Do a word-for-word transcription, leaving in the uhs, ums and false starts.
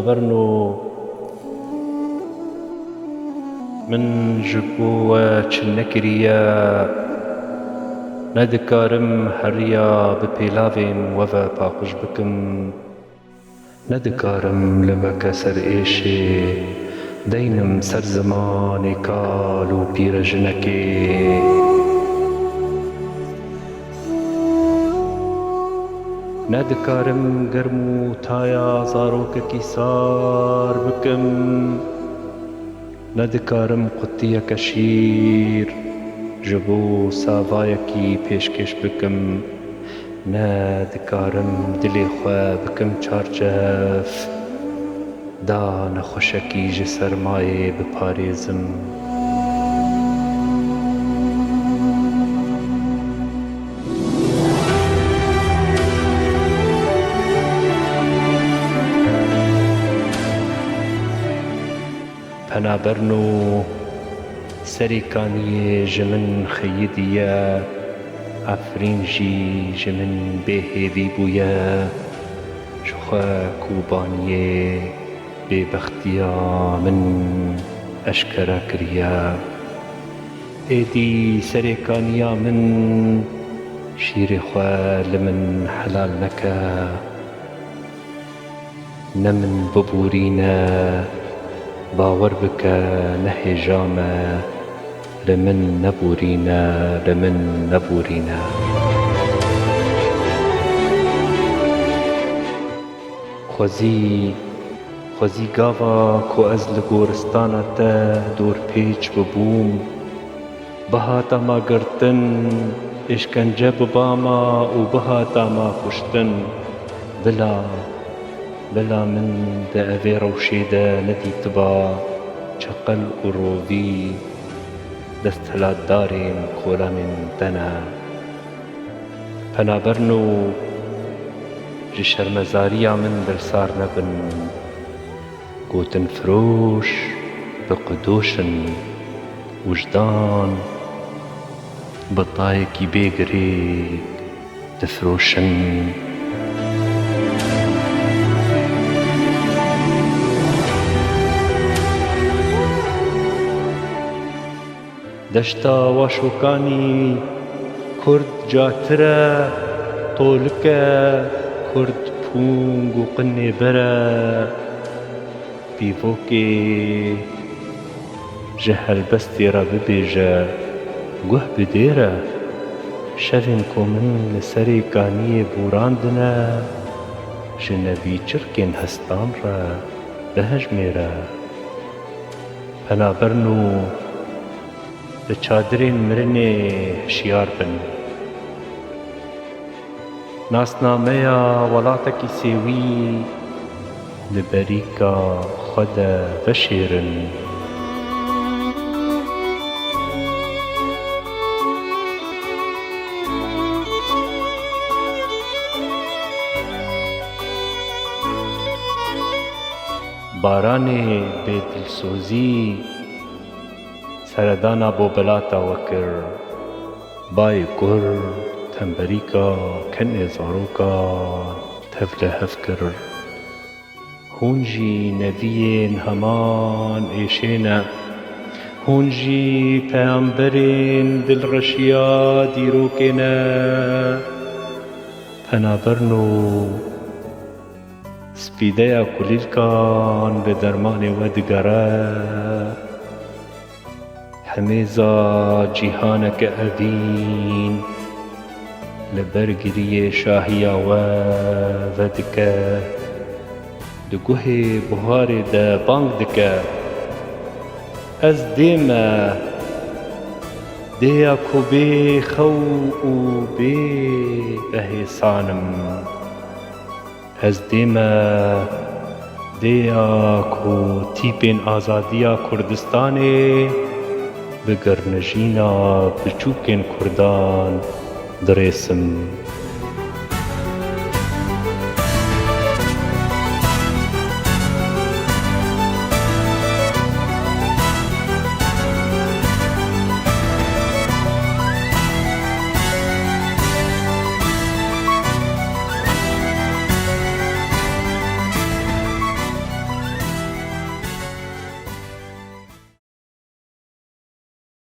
Berno, min ji bo we çi nekiriye, nedikarim heriya bi pêlavên we ve paqij bikim. Nedikarim li veke ser êşê deynim ser zimanê kal û pîrejinekê. Nedikarim germ û taya zarokekî sar bikim. Nedikarim qutiyeke şîr ji bo savayekî pêşkêş bikim. Nedikarim dilê xwe bikim çarçev, da nexweşekî ji sermayê biparêzim. Penaberno, Serê Kaniyê ji min xeyidiye, Efrîn jî ji min bêhêvî bûye, ji xwe Kobaniyê bêbextiya min eşkere kiriye. Êdî Serê Kaniya min şîrê xwe li min helal neke. Ne min biborîne, bawer bike, ne hêja me, li min neborîne, li min neborîne. Xwezî, xwezî gava ku ez li goristana te dorpêç bibûm, bihata ma girtin, êşkence bibama û bihata ma kuştin. Bila, bila min di evê rewşê de nedîtiba çeqel û rovî desthilatdarên kolanên te ne. Penaberno, ji şermezariya min dilsar nebin. Gotinfiroş bi qidoş in, wijdan bi tayekî bê girêk difiroşin. Deşta Waşokanî kurd catir e, tolik e, kurd pûng û qinê ber e. Pîvokê ji helbestê re bibêje, guh bi dêr e. Şevên ku min li Serê Kaniyê borandine, ji nevîçirkên hestan re bihejmêre. Penaberno, li çadirên mirinê hişyar bin. Nasnameya welatekî sêwî li berîka xwe de veşêrin. Baranê bêdilsozî seredana bobilata we kir. Bayê kur, temberîka, kenê zarokan tevlihev kir. Hûn jî neviyên heman êşê ne. Hûn jî peyamberên dilreşiya dîrokê ne. Penaberno, spîdeya kulîlkan bi dermanê we digere. Hemêza cîhaneke evîn li ber giriyê şahiya we vedike, di guhê buharê de bang dike, Ez dê me, dêya ku bê xew û bê behêsan im. Ez dê me, dêya ku tîpên azadiya Kurdistanê bi girnijîna biçûkên Kurdan dirêsim.